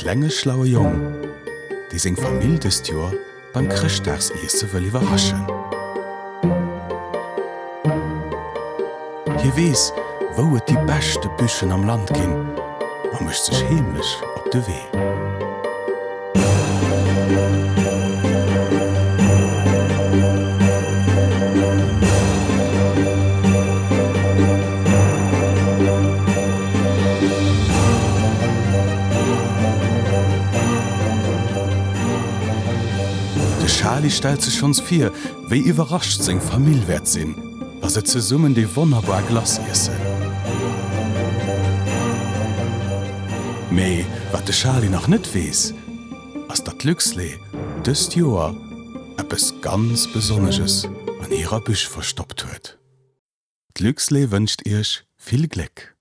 klenge schlaue Jong, dee seng Famill dëst Joer beim Chrëschtdagsiesse wëll iwwerraschen. Hie weess, wou et déi beschte Büschen am Land ginn a mécht sech heemlech op de Wee. De Charly stellt sech schonns vir, wéi iwwerrascht seng Famill wäert sinn, wa se zesummen déi wonnerbar Glace iessen. Mee wat de Charly nach net weess, ass datt d'Luxlait dëst Joer eppes ganz Besonnesches an hirer Büch verstoppt huet. D'Luxlait wënscht iech vill Gléck!